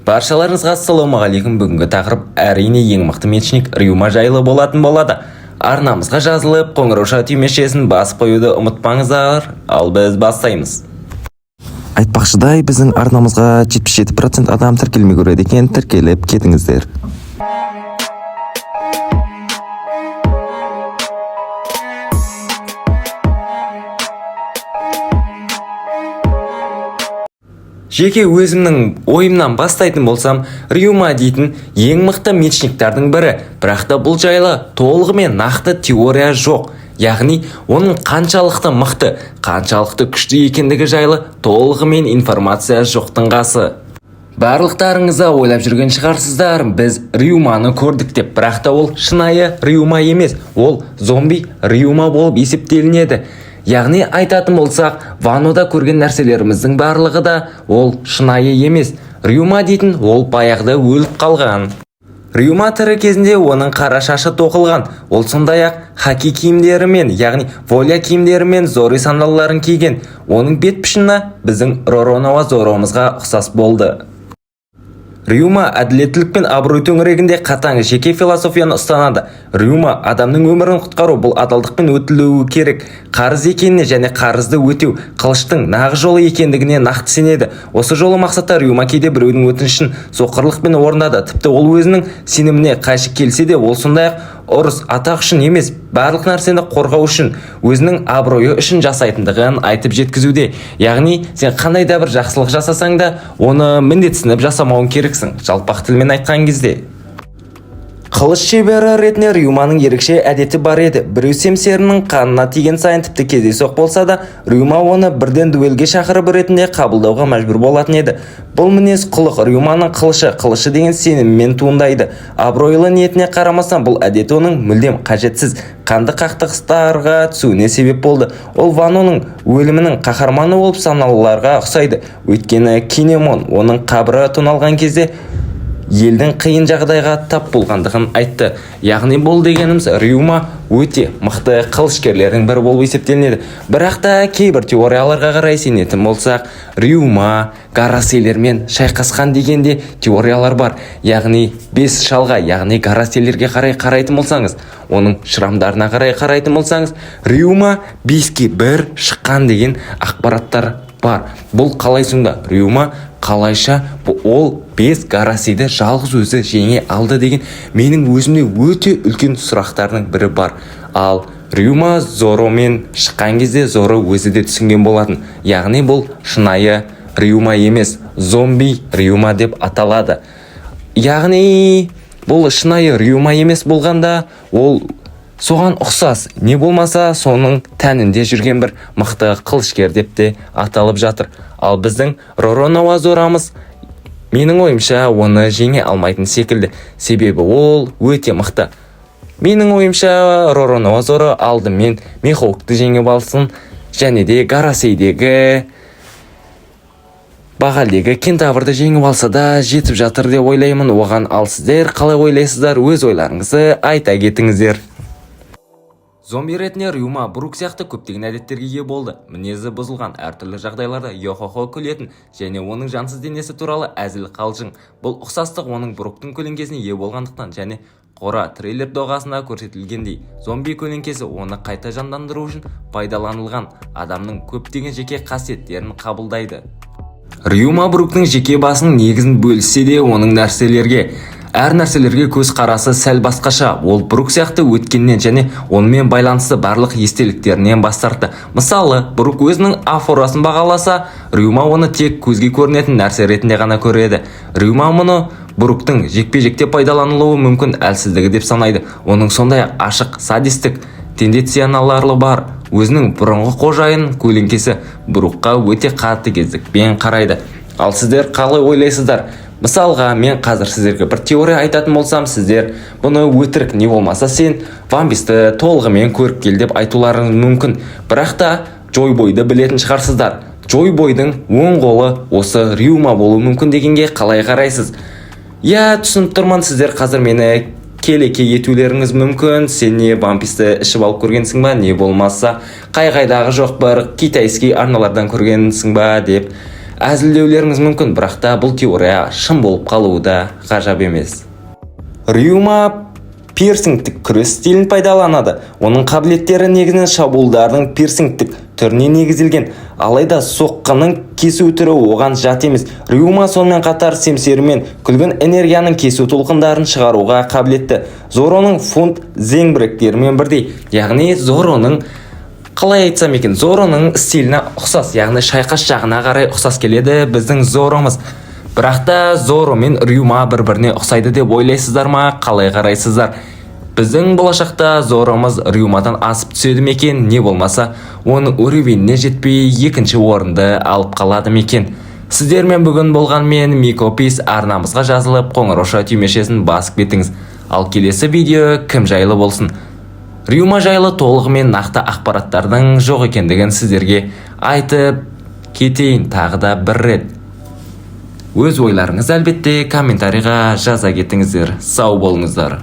Баршаларыңызға ассалаумағалейкум! Бүгінгі тақырып, әрине, ең мықты мечник Рюма жайлы болатын болады. Арнамызға жазылып, қоңырауша түймешесін басып қоюды ұмытпаңыздар. Ал біз бастаймыз. Айтпақшыдай, біздің арнамызға 77% адам тіркелмей көреді екен. Тіркеліп кетіңіздер. Жеке өзімнің ойымнан бастайтын болсам, Рюма дейтін ең мықты мечниктардың бірі. Бірақ та бұл жайлы толығымен нақты теория жоқ, яғни оның қаншалықты мықты, қаншалықты күшті екендігі жайлы толығымен информация жоқтың қасы. Барлықтарыңыз да ойлап жүрген шығарсыздар, біз Рюманы көрдік деп. Бірақ та ол шынайы Рюма емес, ол зомби Рюма болып есептелінеді. Яғни айтатын болсақ, Ванода көрген нәрселеріміздің барлығы да ол шынайы емес. Рюма дейтін ол баяғыда өліп қалған. Рюма тірі кезінде оның қара шашы тоқылған. Ол сондай-ақ хаки киімдерімен, яғни воля киімдерімен, зори сандалларын киген. Оның бет пішіні біздің Ророноа Зоромызға ұқсас болды. Рюма әділеттілік пен абырой төңірегінде қатаң жеке философияны ұстанады. Рюма адамның өмірін құтқару бұл адалдықпен өтілуі керек қарыз екеніне және қарызды өтеу қылыштың нағыз жолы екендігіне нақты сенеді. Осы жолы мақсатта Рюма кейде біреудің өтінішін соқырлықпен орындады, тіпті ол өзінің сеніміне қайшы келсе де. Ол сондай-ақ ұрыс атақ үшін емес, барлық нәрсені қорғау үшін, өзінің абыройы үшін жасайтындығын айтып жеткізуде. Яғни сен қандай да бір жақсылық жасасаң да, оны міндетсініп жасамауың керексің, жалпақ тілмен айтқан кезде. Қылыш шебері ретінде Рюманың ерекше әдеті бар еді. Біреу семсерінің қанына тиген сайын, тіпті кездейсоқ болса да, Рюма оны бірден дуэльге шақырып ретінде қабылдауға мәжбүр болатын еді. Бұл мінез құлық Рюманың қылышы қылышы деген сенімімен туындайды. Абыройлы ниетіне қарамастан, бұл әдет оның мүлдем қажетсіз қанды қақтығыстарға түсуіне себеп болды. Ол Ваноның өлімінің қаһарманы болып саналуларға ұқсайды, өйткені Кинемон оның қабірі тоналған кезде елдің қиын жағдайға тап болғандығын айтты. Яғни бұл дегеніміз, Рюма өте мықты қылышкерлердің бірі болып есептелінеді. Бірақ та кейбір теорияларға қарай сенетін болсақ, Рюма гараселермен шайқасқан деген де теориялар бар. Яғни бес шалға, яғни гараселерге қарай қарайтын болсаңыз, оның шрамдарына қарай қарайтын болсаңыз, Рюма 5-ке 1 шыққан деген ақпараттар бар. Бұл қалай сонда? Рюма қалайша ол бес гарасиді жалғыз өзі жеңе алды деген менің өзімде өте үлкен сұрақтардың бірі бар. Ал Рюма Зоромен шыққан кезде Зоро өзі де түсінген болатын, яғни бұл шынайы Рюма емес, зомби Рюма деп аталады. Яғни бұл шынайы Рюма емес болғанда, ол соған ұқсас, не болмаса соның тәнінде жүрген бір мықты қылышкер деп те аталып жатыр. Ал біздің Ророноа Зорамыз, менің ойымша, оны жеңе алмайтын секілді, себебі ол өте мықты. Менің ойымша, Ророноа Зоро алдымен Михоукты жеңіп алсын және де Гарасейдегі Бағалдегі кентаврды жеңіп алса да, жетіп жатыр деп ойлаймын оған. Ал сіздер қалай ойлайсыздар? Өз ойларыңызды айта кетіңіздер. Зомби ретінде Рюма Брук сияқты көптеген әдеттерге ие болды. Мінезі бұзылған, әртүрлі жағдайларда йо-хо-хо күлетін және оның жансыз денесі туралы әзіл қалжың. Бұл ұқсастық оның Бруктың көлеңкесіне ие болғандықтан және қора трейлер доғасында көрсетілгендей, зомби көлеңкесі оны қайта жандандыру үшін пайдаланылған адамның көптеген жеке қасиеттерін қабылдайды. Рюма Бруктың жеке басының негізін бөліссе де, оның нәрселерге әр нәрселерге көз қарасы сәл басқаша. Ол Брук сияқты өткеннен және онымен байланысты барлық естеліктерінен бас тартты. Мысалы, Брук өзінің афорасын бағаласа, Рюма оны тек көзге көрінетін нәрсе ретінде ғана көреді. Рюма мұны Бруктың жекпе-жекте пайдаланылуы мүмкін әлсіздігі деп санайды. Оның сондай-ақ ашық садистік тенденциялары бар. Өзінің бұрынғы қожайын көлеңкесі Брукқа өте қатыгездікпен қарайды. Ал сіздер қалай ойлайсыздар? Мысалға, мен қазір сіздерге бір теория айтатын болсам, сіздер бұны өтірік, не болмаса сен Ван Писті толығымен көріп кел деп айтуларыңыз мүмкін. Бірақ та Джой Бойды білетін шығарсыздар. Джой Бойдың оң қолы осы Рюма болуы мүмкін дегенге қалай қарайсыз? Иә, түсініп тұрмын, сіздер қазір мені келеке етулеріңіз мүмкін. Сен не, Ван Писті ішіп алып көргенсің ба, не болмаса қай қайдағы жоқ бір китайский арналардан көргенсің ба деп. Әзілдеулеріңіз мүмкін, бірақ та бұл теория шын болып қалуы да ғажап емес. Рюма пирсингтік күрес стилін пайдаланады. Оның қабілеттері негізінен шабуылдардың пирсингтік түріне негізделген, алайда соққының кесу түрі оған жат емес. Рюма сонымен қатар семсерімен күлгін энергияның кесу толқындарын шығаруға қабілетті. Зороның фунд зеңбіректерімен бірдей, яғни Зороның, қалай айтсам екен, Зороның стиліне ұқсас, яғни шайқас жағына қарай ұқсас келеді біздің Зоромыз. Бірақ та Зоро мен Рюма бір біріне ұқсайды деп ойлайсыздар ма, қалай қарайсыздар? Біздің болашақта Зоромыз Рюмадан асып түседі ме екен, не болмаса оның уровеніне жетпей, екінші орынды алып қалады ма екен? Сіздермен бүгін болған мен, Микопис. Арнамызға жазылып, қоңырауша түймешесін басып кетіңіз. Ал келесі видео кім жайлы болсын? Рюма жайлы толығымен нақты ақпараттардың жоқ екендігін сіздерге айтып кетейін тағы да бір рет. Өз ойларыңызды, әлбетте, комментарийға жаза кетіңіздер. Сау болыңыздар.